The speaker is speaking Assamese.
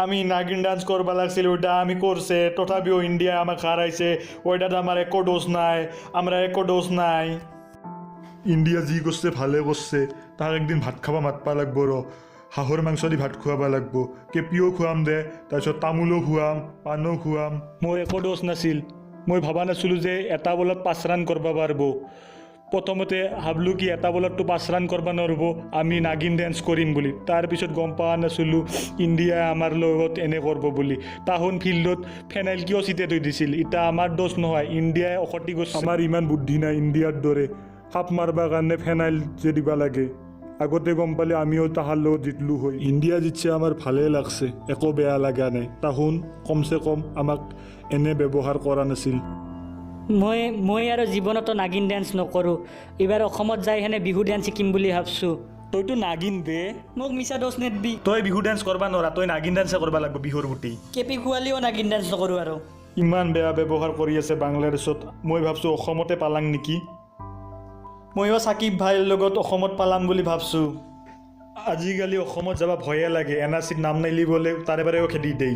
আমি নাগিন ডান্স কৰবা লাগছিল, ওইটা আমি করছে, তথাপিও ইন্ডিয়া আমাক হারাইছে। ওইটাতে আমার একো দোষ নাই, আমরা একো দোষ নাই। ইন্ডিয়া যি করছে ভালে করছে। তাক একদিন ভাত খাব মাতবা লাগব ৰ। হাঁহৰ মাংস দি ভাত খুৱাব লাগব। কেপিও খুৱাম দে, তাৰপিছত তামোলো খুৱাম, পাণো খুৱাম। মোৰ একো দোষ নাছিল। মই ভবা নাছিলোঁ যে এটা বলত 5 ৰান কৰিব পাৰিব। প্ৰথমতে ভাবলোঁ কি, এটা বলততো 5 ৰান কৰিব নোৱাৰিব, আমি নাগিন ডেন্স কৰিম বুলি। তাৰপিছত গম পোৱা নাছিলোঁ ইণ্ডিয়াই আমাৰ লগত এনে কৰিব বুলি। তাহোন ফিল্ডত ফেনাইল কিয় ছিটাই থৈ দিছিল? এতিয়া আমাৰ দোষ নহয়, ইণ্ডিয়াই অসতি কৰিছে। আমাৰ ইমান বুদ্ধি নাই ইণ্ডিয়াৰ দৰে, সাপ মাৰবাৰ কাৰণে ফেনাইল যে দিবা লাগে। আগতে গম পালে আমিও তাহাৰ লগত জিতলো হয়। ইণ্ডিয়া জিতছে, আমাৰ ভালেই লাগছে, একো বেয়া লগা নাই। তাহোন কমচে কম আমাক এনে ব্যৱহাৰ কৰা নাছিল। মই আৰু জীৱনতো নাগিন ডেন্স নকৰোঁ। এইবাৰ অসমত যাই সেনে বিহু ডেন্স শিকিম বুলি ভাবছোঁ। তইতো নাগিন দে। মোক মিছা দোষ নেদবি। তই বিহু ডেন্স কৰবা নোৱাৰা, তই নাগিন ডেন্সে কৰবা লাগব বিহুৰ গুটি। কেপি খোৱালিও নাগিন ডেন্স নকৰোঁ আৰু। ইমান বেয়া ব্যৱহাৰ কৰি আছে বাংলাদেশত। মই ভাবছোঁ অসমতে পালাং নেকি। ময়ো চাকিব ভাইৰ লগত অসমত পালাম বুলি ভাবছোঁ। আজিকালি অসমত যাব ভয়ে লাগে। এন আৰ চিত নাম নাইলি বোলে তাৰে পৰাও খেদি দেই।